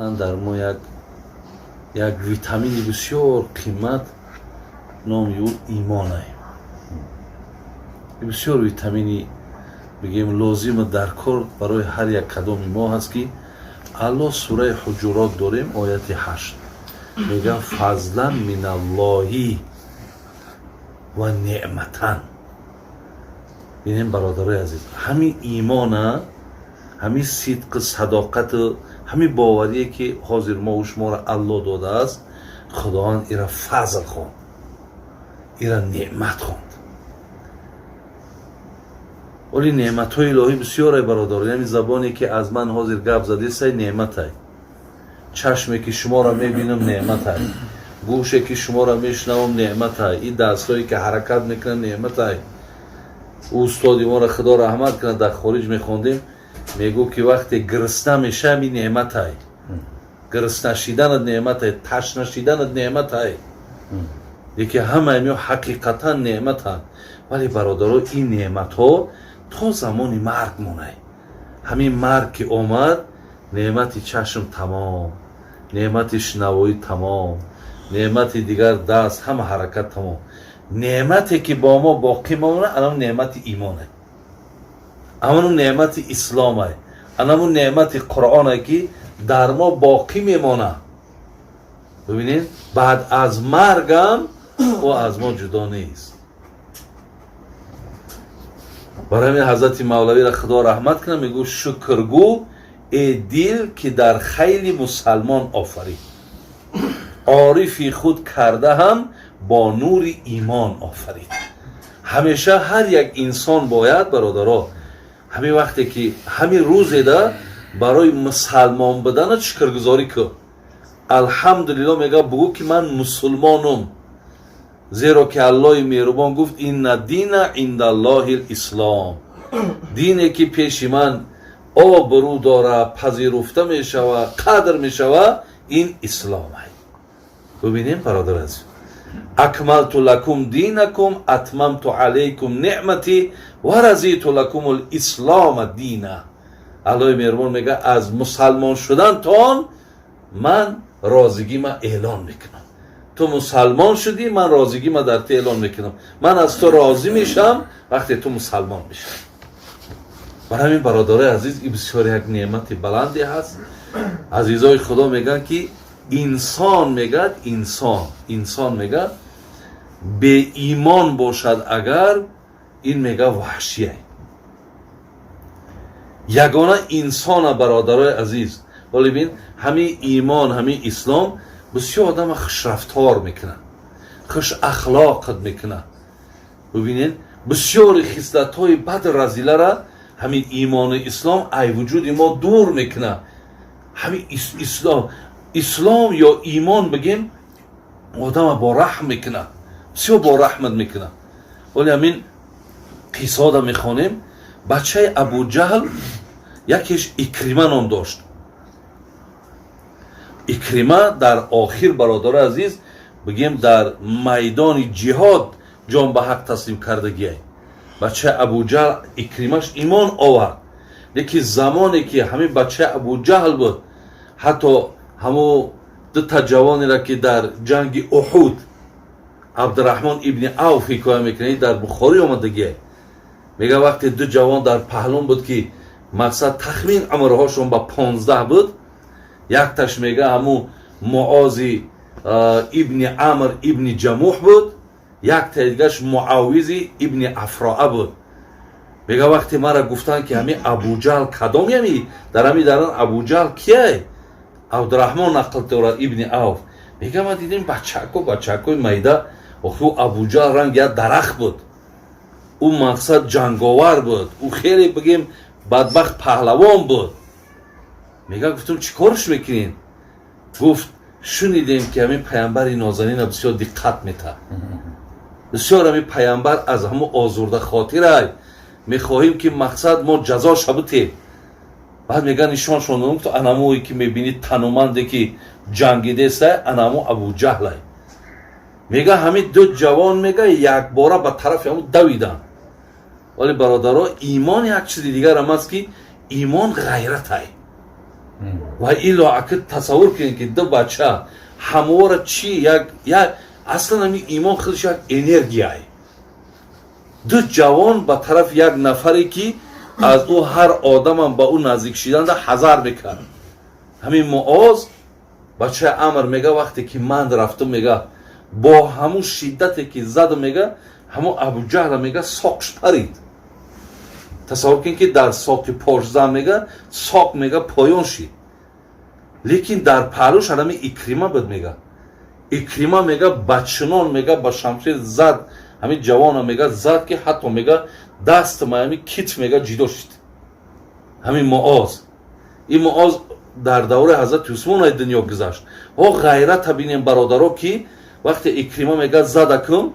Дар мо як витамини бисёр қимат, номи ӯ имонай. Бисёр витамини, бигем, лозиму дар кор барои ҳар як кадоми мо ҳаст, ки Аллоҳ сураи Ҳуҷурот дорем, ояти 8, мега: «Фазлан миналлоҳи ва неъматан». Бинем, бародарои азиз, ҳамин имона, ҳамин сидқу садоқату ҳамин боварие, ки ҳозир мо шуморо Аллоҳ додааст, Худованд ира фазл хонд, ира неъмат хонд. Оли неъматҳои илоҳӣ бисёре, бародар. Яъне забоне, ки аз ман ҳозир гап задисай, неъматай, чашме, ки шуморо мебинам, неъматай, гӯше, ки шуморо мешунавам, неъматай, ин дастҳое, ки ҳаракат мекунам, неъматай. Устоди моро Худо раҳмат кунад, дар хориҷ мехондем, мегӯ, ки вақте гирисна мешавам, ин неъматай, гирисна шиданат неъматай, ташна шиданат неъматай. Леки ҳамаи миё ҳақиқатан неъматанд. Вале, бародаро, ин неъматҳо то замони марг монай. Ҳамин марг ки омад, неъмати чашм тамом, неъмати шунавоӣ тамом, неъмати дигар даст, ҳама ҳаракат тамом. Неъмате, ки бо мо боқӣ мемонад, анам неъмати имонай, амону неъмати исломай, анаму неъмати Қуръонай, ки дар мо боқӣ мемонад. Бибинед, баъд аз маргам ӯ аз мо ҷудо нест. Барои ҳамин ҳазрати Мавлавиро Худо раҳмат кунад, мегӯ: «Шукргӯ, э дил, ки дар хайли мусалмон офарид, орифи худ карда ҳам бо нури имон офарид». Ҳамеша ҳар як инсон бояд, бародаро, ҳамин вақте ки ҳамин рӯзеда барои мусалмон буданат шукргузорӣ кун. Алҳамдулилло мега, бугӯ, ки ман мусулмонум, зеро ки Аллоҳи меҳрубон гуфт: «Инна дина индаллоҳи лислом». Дине, ки пеши ман обрӯ дора, пазируфта мешава, қадр мешава, ин ислом ай. Бубинем, бародар азиз: «Акмалту лакум динакум, атмамту алайкум неъмати ва разиту лакум лислома дина». Аллоҳи меҳрубон мега: «Аз мусалмон шудантон ман розигима эълон мекунам». Ту мусалмон шудӣ, ман розигима дар ту эълон мекунам. Ман аз ту розӣ мешавам, вақте ту мусалмон мешавӣ. Бар ҳамин, бародарои азиз, ин бисёр як неъмати баланде ҳаст. Азизои Худо, мегӯянд, ки инсон, мегӯяд, инсон, мегӯяд, беимон бошад агар, ин, мега, ваҳшие. Ягона инсона, бародарои азиз, вале бин, ҳамин имон, ҳамин ислом бисёр одама хушрафтор мекунад, хушахлоқат мекунад. Бубинед, бисёри хислатҳои баду разилара ҳамин имону ислом ай вуҷуди мо дур мекунад. Ҳамин ислом ё имон, бигем, одама бораҳм мекунад, бисёр бораҳмат мекунад. Вале ҳамин қиссода мехонем, бачаи Абуҷаҳл якеш Икрима ном дошт. Икрима дар охир, бародари азиз, бигем, дар майдони ҷиҳод ҷон ба ҳақ таслим кардагиай. Бачаи Абуҷаҳл Икримаш имон овард, лекин замоне ки ҳамин бачаи Абуҷаҳл буд, ҳатто ҳамун дута ҷавонеро, ки дар ҷанги Уҳуд Абдураҳмон ибни Авф ҳикоя мекунад, дар Бухорӣ омадагиай, мега, вақте ду ҷавон дар паҳлун буд, ки мақсад тахмин умрҳошон ба 15 буд, якташ, мега, ҳамун Муози ибни Амр ибни Ҷамуҳ буд, яктаи дигаш Муаввизи ибни Афроа буд. Мега, вақте мара гуфтанд, ки ҳамин Абуҷаҳл кадом, ями дар ҳамин даран Абуҷаҳл кияй, Абдураҳмон нақл дорад, ибни Авф, мега, ма дидем бачакои майда. Охи, ӯ Абуҷаҳл ранг як дарахт буд, ӯ мақсад ҷанговар буд, ӯ хеле, бигем, бадбахт паҳлавон буд. Мега, гуфтам: «Чӣ корш мекунед?» Гуфт: «Шунидем, ки ҳамин паямбари нозанина бисёр диққат метаҳад, бисёр ҳамин паямбар аз ҳамун озурда хотирай, мехоҳем, ки мақсад мо ҷазоша бутем». Баъд мега, нишоншон додам, гуфт: «Анамое, ки мебинӣ, тануманде, ки ҷангидесай, анамо Абуҷаҳлай». Мега, ҳамин ду ҷавон, мега, якбора ба тарафи ҳамун давиданд. Вале, бародаро, имон як чизи дигарам аст, ки имон ғайратай. Ва илло ака, тасаввур кунед, ки ду бача ҳамвора чи як аслан ҳамин имон худаш як энергияй. Ду ҷавон ба тарафи як нафаре, ки аз ӯ ҳар одамам ба ӯ наздик шиданда ҳазар мекард. Ҳамин Муоз, бачаи Амр, мега, вақте ки ман рафтум, мега, бо ҳамун шиддате ки заду, мега, ҳамун Абуҷаҳла, мега, соқш парид. Тасаввур кунед, ки дар соқи пошзан, мега, соқ, мега, поён шид, лекин дар паҳлӯш ҳанами Икрима буд. Мега, Икрима, мега, ба чунон, мега, ба шамшер зад ҳамин ҷавона, мега, зад, ки ҳатто, мега, даст ма ҳамин китф, мега, ҷидо шид. Ҳамин Муоз, ин Муоз дар давраи ҳазрати Усмон ай дунё гузашт. Ҳо, ғайрата бинем, бародаро, ки вақте Икрима, мега, зада кун,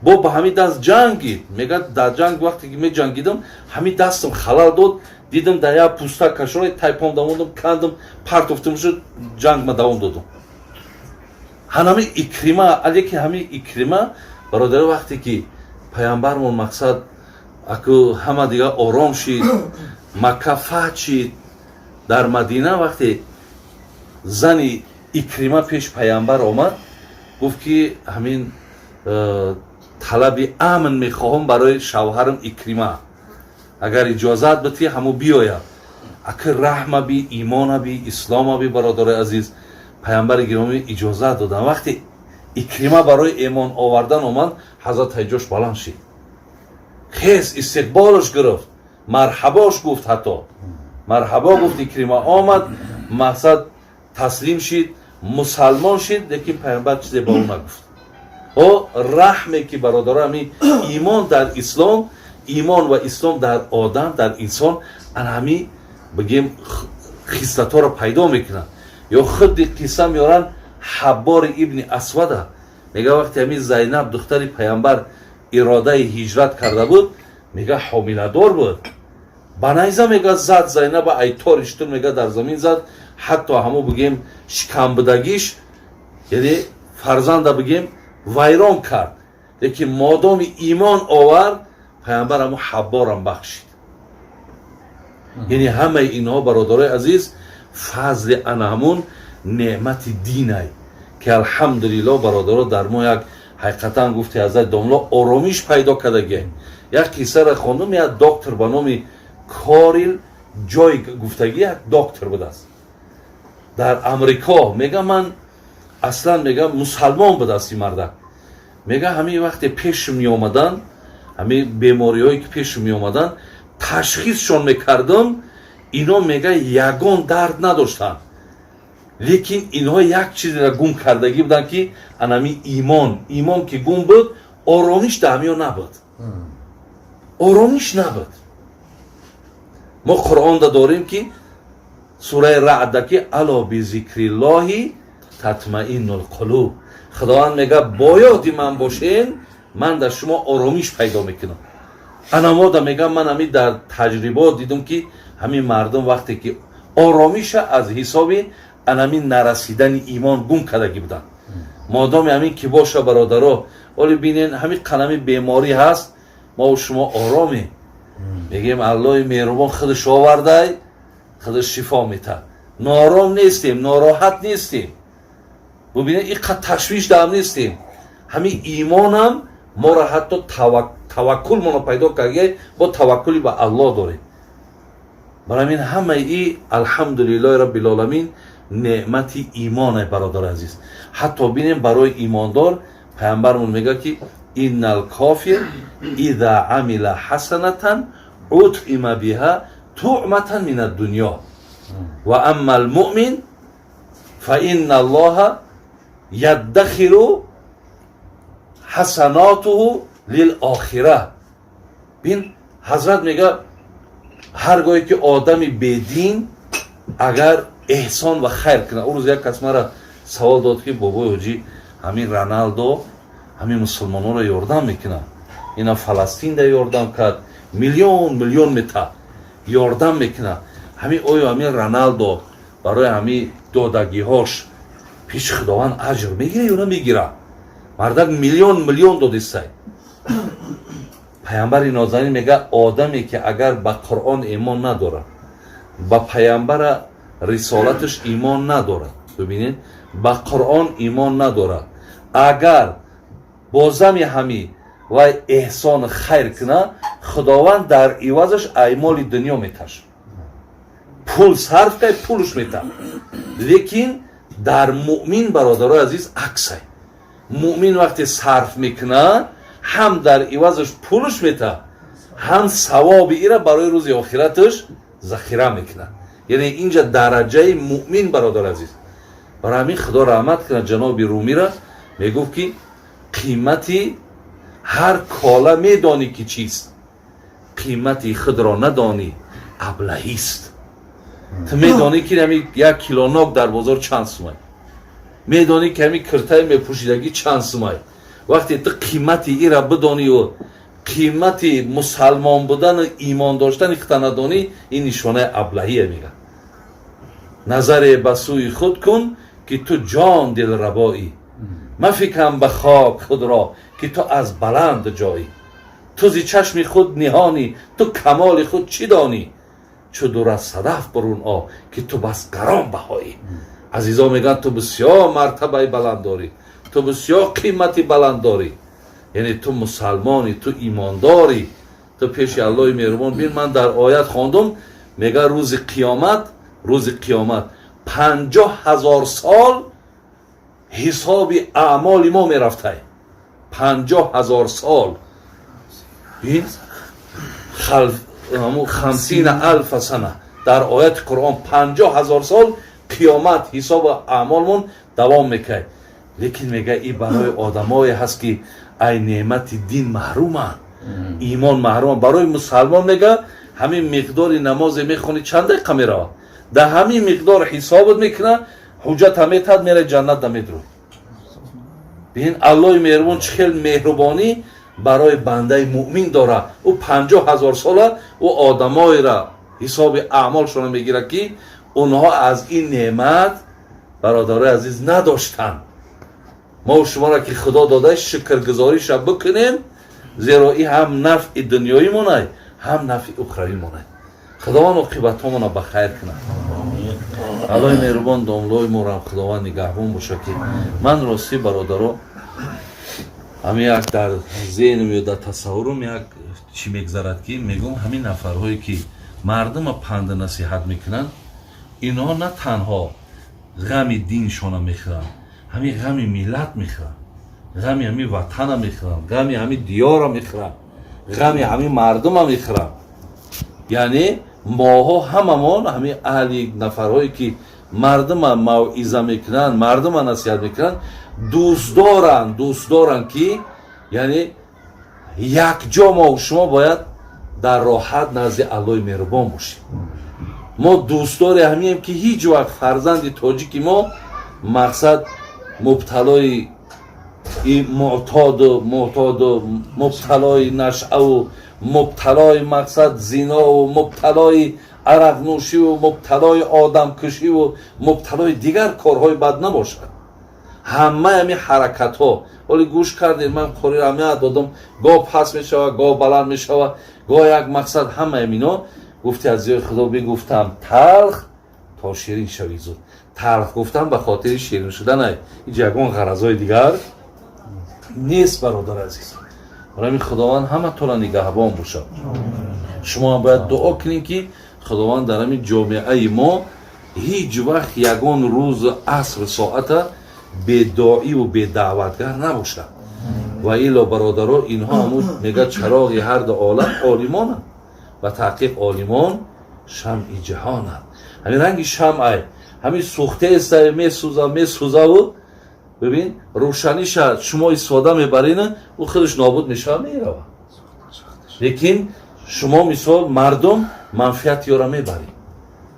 бо ба ҳамин даст ҷангид. Мега, дар ҷанг вақте ки меҷангидам, ҳамин дастам халал дод. Дидам, дар як пуста кашора тайпом давондам, кандам, партофтам шуд, ҷанг ма давом додам. Ҳанами Икрима, лекин ҳамин Икрима, бародаро, вақте ки паямбармон, мақсад, аку ҳама дига ором шид, Макка фатҳ шид, дар Мадина вақте зани Икрима пеш паямбар омад, гуфт, ки ҳамин талаби амн мехоҳам барои шавҳарам Икрима, агар иҷозат битӣ, ҳамо биёяд. Ака, раҳма би, имона би, ислома би, бародарои азиз, паямбари гиромӣ иҷозат доданд. Вақте Икрима барои эмон овардан омад, ҳазрат ҳайҷош баланд шид, хес истиқболаш гирифт, марҳабош гуфт, ҳатто марҳабо гуфт. Икрима омад, мақсад, таслим шид, мусалмон шид, лекин паямбар чизе ба ӯ нагуфт. О, раҳме ки, бародаро, ҳамин имон дар ислом, имон ва ислом дар одам, дар инсон ана ҳамин, бигем, хислатҳоро пайдо мекунад. Ё худи қисса меоранд Ҳаббори ибни Асвада. Мега, вақте ҳамин Зайнаб, духтари паямбар, иродаи ҳиҷрат карда буд, мега, ҳомиладор буд, ба найза, мега, зад Зайнаба, айтори штур, мега, дар замин зад, ҳатто ҳамо, бигем, шикамбудагиш, яъне фарзанда, бигем, вайрон кард. Лекин модоми имон овард, паямбар ҳамо Ҳабборам бахшид. Яъне ҳамаи инҳо, бародарои азиз, фазли ана ҳамун неъмати динай, ки алҳамдулилло, бародаро, дар мо як ҳақиқатан, гуфти ҳазрати домло, оромиш пайдо кардагием. Як қиссаро хондум, як доктор ба номи Корил Ҷой гуфтагӣ, як доктор будааст дар Амрико. Мега, ман аслан, мега, мусалмон будааст ин мардак. Мега, ҳамин вақте пешум меомаданд, ҳамин бемориҳое ки пешум меомаданд, ташхисшон мекардам, ино, мега, ягон дард надоштанд, лекин инҳо як чизеро гум кардагӣ буданд, ки анами имон. Имон ки гум буд, оромиш дар ҳамиё набуд, оромиш набуд. Мо Қуръонда дорем, ки сураи Раъда, ки ألا بذكر الله تطمئن القلوب. Худованд мега, бо ёди ман бошен, ман дар шумо оромиш пайдо мекунам. Анамода, мега, ман ҳамин дар таҷрибао дидум, ки ҳамин мардум вақте ки оромиша аз ҳисоби анамин нарасидани имон гум кардагӣ буданд. Модоми ҳамин ки боша, бародаро, оли бинен, ҳамин қалами беморӣ ҳаст, мо шумо оромем, мегӯем, Аллоҳи меҳрубон худаш овардай, худаш шифо метад. Ноором нестем, нороҳат нестем. Бубинед, ин қад ташвиш даам нестем. Ҳамин имонам моро ҳатто таваккул моно пайдо карда, бо таваккули ба Аллоҳ дорем. Барои ҳамин ҳамаи и алҳамдулиллоҳи роббилоламин, неъмати имоне, бародари азиз. Ҳатто бинем, барои имондор паямбармон мегӯяд, ки إن الكافر إذا عمل حسنة أطعم بها طعمة من الدنيا وأما المؤمن فإن الله يدخر حسناته للآخرة. Бин, ҳазрат мега, ҳар гоҳе ки одами бедин агар эҳсон ва хайр кунад. Он рӯз як кас мара савол дод, ки бобои ҳоҷӣ, ҳамин Роналдо ҳамин мусулмононро ёрдам мекунад, ина Фаластинда ёрдам кард, миллион миллион мета ёрдам мекунад. Ҳамин оё ҳамин Роналдо барои ҳамин додагиҳош пеши Худованд аҷр мегира ё намегира? Мардак миллион миллион додистай. Паямбари нозанин мега, одаме ки агар ба Қуръон имон надорад, ба паямбара Рисолаташ имон надорад, бибинед, ба Қуръон имон надорад, агар бо зами ҳами вай эҳсону хайр куна, Худованд дар ивазаш ай моли дунё меташа, пул сарф кай, пулш мета. Лекин дар муъмин, бародарои азиз, аксай. Муъмин вақте сарф мекуна, ҳам дар ивазаш пулш мета, ҳам савоби ира барои рӯзи охираташ захира мекунад. Яъне инҷа дараҷаи муъмин, бародар азиз. Барои ҳамин, Худо раҳмат кунад ҷаноби Румира, мегуфт, ки қимати ҳар кола медонӣ ки чист, қимати худро надонӣ, аблаҳист. Ту медонӣ, ки ҳами як кило нок дар бозор чанд сумай, медонӣ, ки ҳами киртаи мепӯшидагӣ чанд сумай. Вақте ту қимати ира бидонию қимати мусалмон будану имон доштани худта надонӣ, ин нишонаи аблаҳие, мегӯяд. Назаре ба сӯи худ кун, ки ту ҷон дилрабоӣ, мафикам ба хок худро, ки ту аз баланд ҷоӣ. Ту зи чашми худ ниҳонӣ, ту камоли худ чӣ донӣ? Чу дур аз садаф бурун о, ки ту бас гарон баҳоӣ. Азизо, мегӯянд, ту бисёр мартабаи баланд дорӣ, ту бисёр қимати баланд дорӣ, яъне ту мусалмонӣ, ту имондорӣ, ту пеши Аллоҳи меҳрубон. Бин, ман дар оят хондум, мега, рӯзи қиёмат, рӯзи қиёмат 50 000 сол ҳисоби аъмоли мо мерафтай. 50 000 сол, бин, خمسين ألف سنة дар ояти Қуръон, 50 000 сол қиёмат ҳисоби аъмолмон давом мекард. Лекин мега, и барои одамое ҳаст, ки ай неъмати дин маҳруманд, имон маҳруманд. Барои мусалмон, мега, ҳамин миқдори намозе мехонӣ, чанд дақиқа меравад, дар ҳамин миқдор ҳисобат мекуна, ҳуҷҷата метаҳад, мера ҷаннат да медурӯй. Бин, Аллоҳи меҳрубон чӣ хел меҳрубонӣ барои бандаи муъмин дорад. Ӯ 50 000 сола ӯ одамоера ҳисоби аъмолшонро мегирад, ки онҳо аз ин неъмат, бародарои азиз, надоштанд. Мо шуморо ки Худо дода, шукргузориша бикунем, зеро и ҳам нафъи дунёӣ монай, ҳам нафъи ухравӣ монай. Худованд оқибатҳомона ба хайр кунад. Аллоҳи меҳрубон домлои морам Худованд нигаҳбон боша, ки ман ростӣ, бародаро, ҳамин як дар зеҳнам ё дар тасаввурум як чӣ мегзарад, ки мегӯм, ҳамин нафарҳое, ки мардума панду насиҳат мекунанд, инҳо на танҳо ғами диншона мехӯранд, ҳамин ғами миллат мехӯранд, ғами ҳамин ватана мехӯранд, ғами ҳамин диёра мехӯранд, ғами ҳамин мардума мехӯранд. Яъне моҳо ҳамамон ҳамин аҳли нафарҳое, ки мардума мавъиза мекунанд, мардума насиҳат мекунанд, дӯст доранд, ки яъне якҷо мо шумо бояд дар роҳат назди Аллоҳи меҳрубон бошем. Мо дӯстдори ҳамием, ки ҳеҷ вақт фарзанди тоҷики мо, мақсад, мубталои муътоду мубталои нашъаву мубталои, мақсад, зинову мубталои арақнӯшиву мубталои одамкушиву мубталои дигар корҳои бад набошад. Ҳамаи ҳамин ҳаракатҳо ҳоли гӯш кардем, ман қори аҳамият додам, гоҳ паст мешавад, гоҳ баланд мешавад, гоҳ як, мақсад, ҳамаи мино гуфти аз зиёи Худо бигуфтам талх, то ширин шавӣ зуд. Талх гуфтам ба хотири ширин шуданай, ҳеҷ ягон ғаразҳои дигар нест, бародар азиз. Барои ҳамин Худованд ҳаматонро нигаҳбон бошад. Шумо ҳам бояд дуо кунем, ки Худованд дар ҳамин ҷомеаи мо ҳеҷ вақт ягон рӯзу аср соата бедоиву бедаъватгар набошад. Ва илло, бародаро, инҳо ҳамун мега, чароғи ҳарду олам олимонанд. Ба таҳқиқ, олимон шамъи ҷаҳонанд. Ҳамин ранги шамъай, ҳамин сӯхтееста, месӯза, месӯзаву бибин, рӯшаниша шумо истифода мебарина, ӯ худаш нобуд мешава, мерава. Лекин шумо, мисол, мардум манфиати ёра мебаред.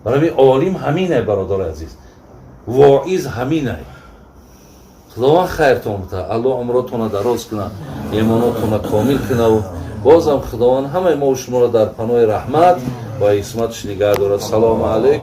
Барои ҳамин олим ҳаминай, бародари азиз, воиз ҳаминай. Худованд хайртон бита, Аллоҳ умротона дароз куна, имонотона комил кунаву бозам Худованд ҳамаи мо шуморо дар паноҳи раҳмат ва исматаш нигаҳ дорад. Салому алайкум.